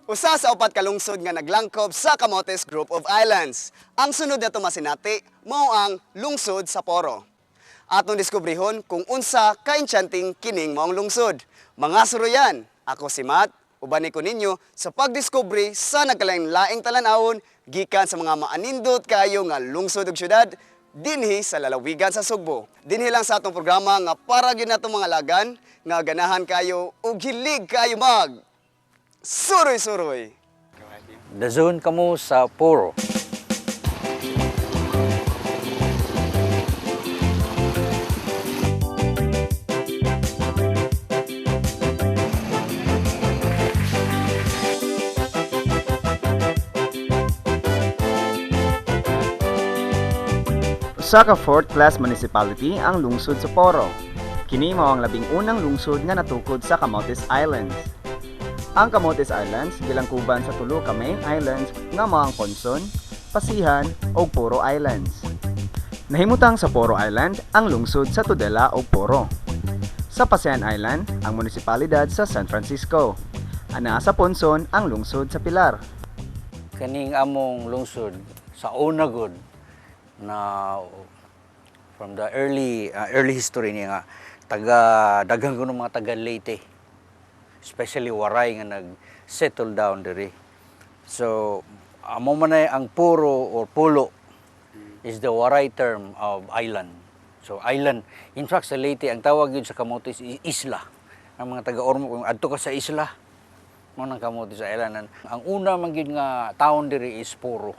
Usa sa upat ka lungsod nga naglangkob sa Camotes Group of Islands. Ang sunod na masinati mao ang lungsod sa Poro. Atong diskubrihon kung unsa ka-enchanting kining maong lungsod. Mga suruyan, ako si Matt, uban ko ninyo sa pagdiskubre sa nagkalain-laing talan-awon gikan sa mga maanindot kaayo nga lungsod ug syudad dinhi sa lalawigan sa Sugbo. Dinhi lang sa atong programa nga para gyud natong mga lagan nga ganahan kayo ug hilig kayo mag suroy-suroy. Dazon kamo sa Poro. Usa ka fourth class municipality ang lungsod sa Poro. Kini mao ang labing unang lungsod nga natukod sa Camotes Islands. Ang Camotes Islands gilangkuban sa tulo ka main islands nga mao ang Ponson, Pasihan ug Poro Islands. Nahimutang sa Poro Island ang lungsod sa Tudela ug Poro. Sa Pasihan Island ang munisipalidad sa San Francisco. Anaa sa Ponson ang lungsod sa Pilar. Kaning among lungsod sa una gud na from the early history niya nga taga daghan kuno mga taga Leyte, especially Waray, nga nag settle down diri. So amo man ay ang Puro or Pulo is the Waray term of island. So island, in fact, sa Leyte ang tawag yun sa Camotes is isla. Ang mga taga Ormoc, kung adto ka sa isla, mo nang Camotes Island. Ang una man gyud nga town diri is Puro.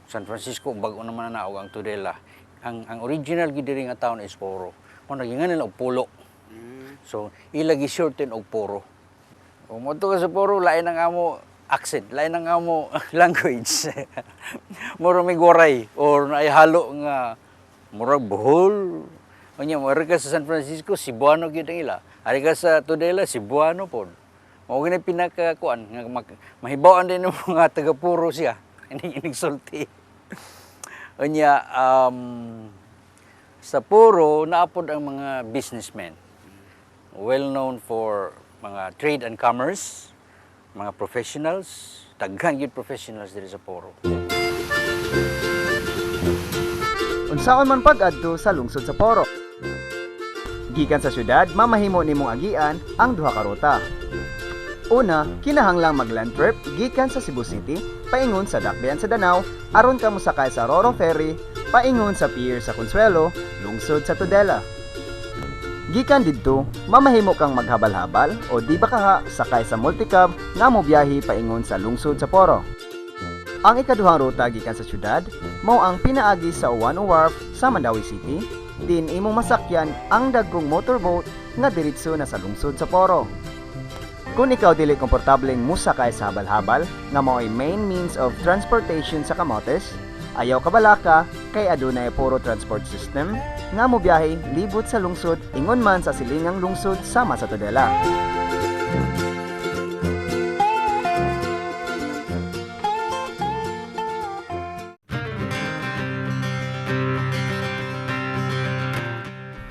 San Francisco bag-o naman na og ang Tudela. Ang original gyud diri nga town is Poro. Mo nagingan nila og Pulo. So ila gi shorten og Poro. Kung moadto ka sa Poro, lain ang amo accent, lain ang amo language. Mura may Waray or naay halo nga murag Bohol. Unya mo ka sa San Francisco, Cebuano gyud ang ila. Ari ka sa Tudela, Cebuano pod. Mao gani pinaka kuan nga mahibaw-an din ng mga taga Poro siya. Inig inigsulti. Unya sa Poro naapod ang mga businessmen. Well known for mga trade and commerce, mga professionals, daghan gyud professionals diri sa Poro. Unsaon man pag-adto sa lungsod sa Poro? Gikan sa syudad, mamahimo nimong agian ang duha ka ruta. Una, kinahanglang mag-land trip gikan sa Cebu City paingon sa Dakbayan sa Danao aron ka mosakay sa Roro Ferry paingon sa pier sa Consuelo, lungsod sa Tudela. Gikan didto, mamahimo kang maghabal-habal o di ba kaha sakay sa multicab nga mobiyahe paingon sa lungsod sa Poro. Ang ikaduhang ruta gikan sa syudad mao ang pinaagi sa Ouano Wharf sa Mandaue City, din imong masakyan ang dagkong motorboat nga diretso na sa lungsod sa Poro. Kung ikaw dili komportableng musakay sa habal-habal nga mao'y main means of transportation sa Camotes, ayaw kabalaka kay adunay Poro Transport System nga mobiyahe libot sa lungsod ingon man sa silingang lungsod sama sa Tudela.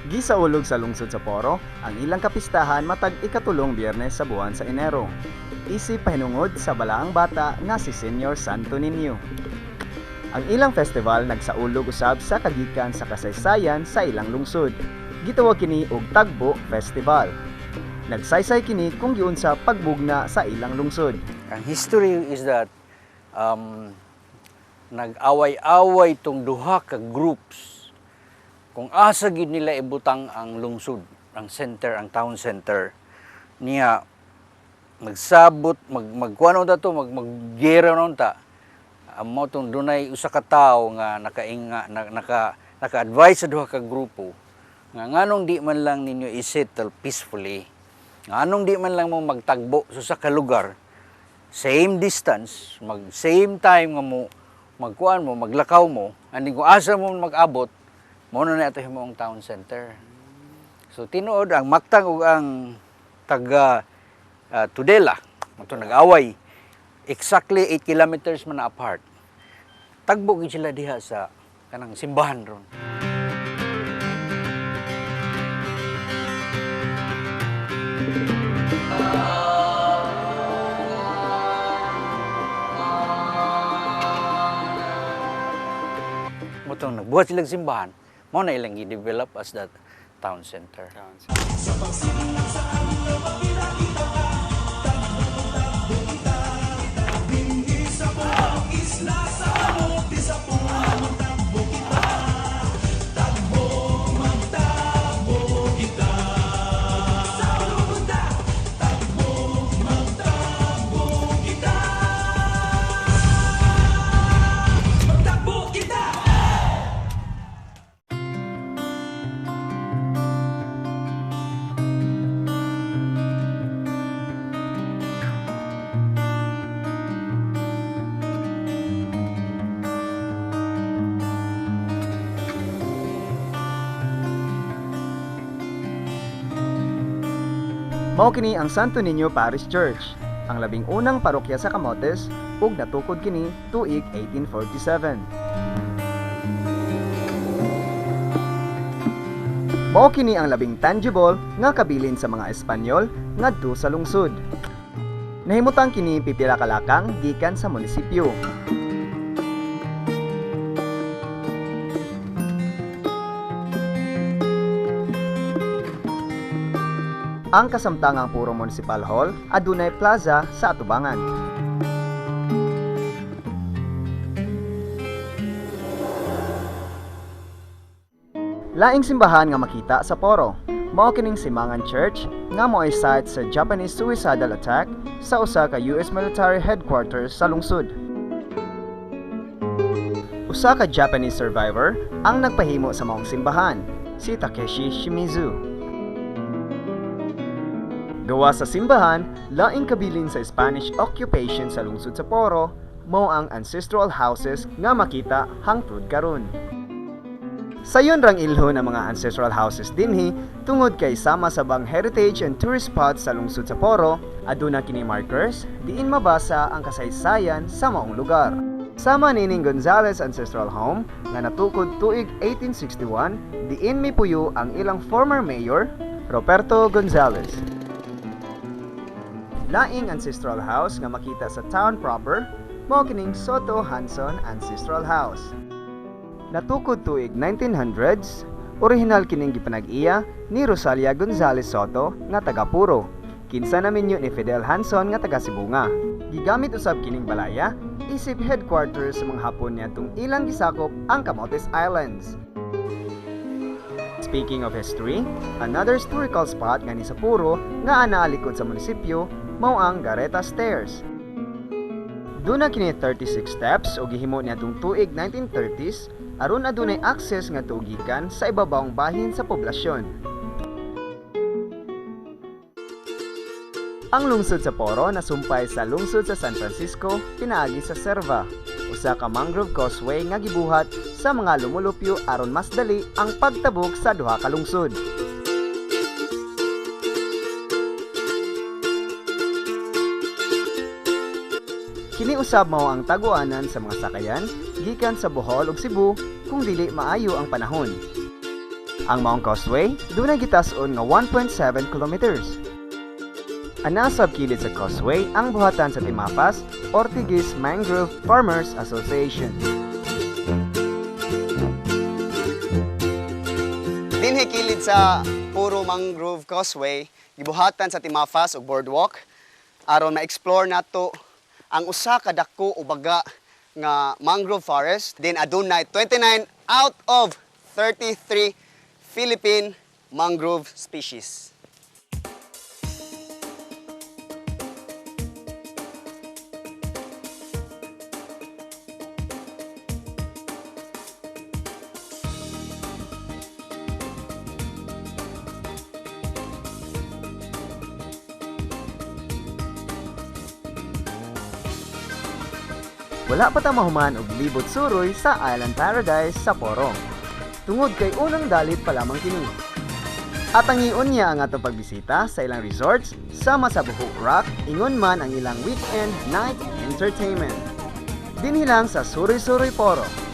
Gisaulog sa lungsod sa Poro ang ilang kapistahan matag ikatulong Biyernes sa buwan sa Enero. Isip pahinungod sa balaang bata nga si Senyor Santo Niño. Ang ilang festival nagsaulog usab sa kagikan sa kasaysayan sa ilang lungsod. Gitawag kini og Tagbo Festival. Nagsaysay kini kung giunsa pagbugna sa ilang lungsod. Ang history is that nag-away-away tong duha ka groups kung asa gid nila ibutang ang lungsod, ang center, ang town center. Niya magsabot, magkuan ta to, maggera nun ta. Amo tong dunay usa ka tawo nga nakainga na, naka-advise sa duha ka grupo nga nganong di man lang ninyo i-settle peacefully, nganong di man lang mo magtagbo sa usa ka lugar, same distance, mag same time nga mo magkuan mo, maglakaw mo, ani kung asa mo mag-abot, mo na na ato himong town center. So tinuod ang Mactan ug ang taga Tudela, ato nag-away, exactly 8 kilometers man na apart. Tagbo gid sila diha sa kanang simbahan ron. Nagbuhat silang simbahan, mao na ilang gi-develop as that town center. Mao kini ang Santo Niño Parish Church, ang labing unang parokya sa Camotes ug natukod kini tuig 1847. Mao kini ang labing tangible nga kabilin sa mga Espanyol ngadto sa lungsod. Nahimutang kini pipila ka lakang gikan sa munisipyo. Ang kasamtangang Puro Municipal Hall adunay plaza sa atubangan. Laing simbahan nga makita sa Poro. Mao kining Simangan Church nga mo'y site sa Japanese suicidal attack sa usa ka US military headquarters sa lungsod. Usa ka Japanese survivor ang nagpahimo sa maong simbahan, si Takeshi Shimizu. Gawa sa simbahan, laing kabilin sa Spanish occupation sa lungsod sa Poro, mao ang ancestral houses nga makita hangtod karon. Sayon rang ilhon ang mga ancestral houses dinhi tungod kay sama sa bang heritage and tourist spots sa lungsod sa Poro, aduna kini markers diin mabasa ang kasaysayan sa maong lugar. Sama nining Gonzales Ancestral Home nga natukod tuig 1861 diin mipuyo ang ilang former mayor Roberto Gonzales. Laing ancestral house nga makita sa town proper mao kining Soto Hanson Ancestral House. Natukod tuig 1900s, orihinal kining gipanag-iya ni Rosalia Gonzales Soto nga taga Puro. Kinsa na minyo ni Fidel Hanson nga taga Sibonga. Gigamit usab kining balaya isip headquarters sa mga Hapon niadtong ilang gisakop ang Camotes Islands. Speaking of history, another historical spot nga ni sa Puro nga anaa likod sa munisipyo mao ang Gareta Stairs. Duna kini 36 steps o gihimo niadtong tuig 1930s aron adunay access nga gikan sa ibabawng bahin sa poblasyon. Ang lungsod sa Poro nasumpay sa lungsod sa San Francisco pinaagi sa Serva, usa ka mangrove causeway nga gibuhat sa mga lumulupyo aron mas dali ang pagtabok sa duha ka lungsod. Kini usab mao ang taguanan sa mga sakayan gikan sa Bohol ug Cebu kung dili maayo ang panahon. Ang maong causeway dunay gitas-on nga 1.7 kilometers. Ana sab kilid sa causeway ang buhatan sa Timafas, Ortigas Mangrove Farmers Association. Dinhi kilid sa Puro Mangrove Causeway, gibuhatan sa Timafas og boardwalk aron ma-explore nato ang usa ka dako o baga nga mangrove forest. Din adunay 29 out of 33 Philippine mangrove species. Wala pa ta mahuman og libot suroy sa Island Paradise sa Poro. Tungod kay unang dalit pa lamang kini. At ang niya ang atong pagbisita sa ilang resorts sama sa Buhok Rock, ingon man ang ilang weekend night entertainment. Dinhi lang sa Suroy Suroy Poro.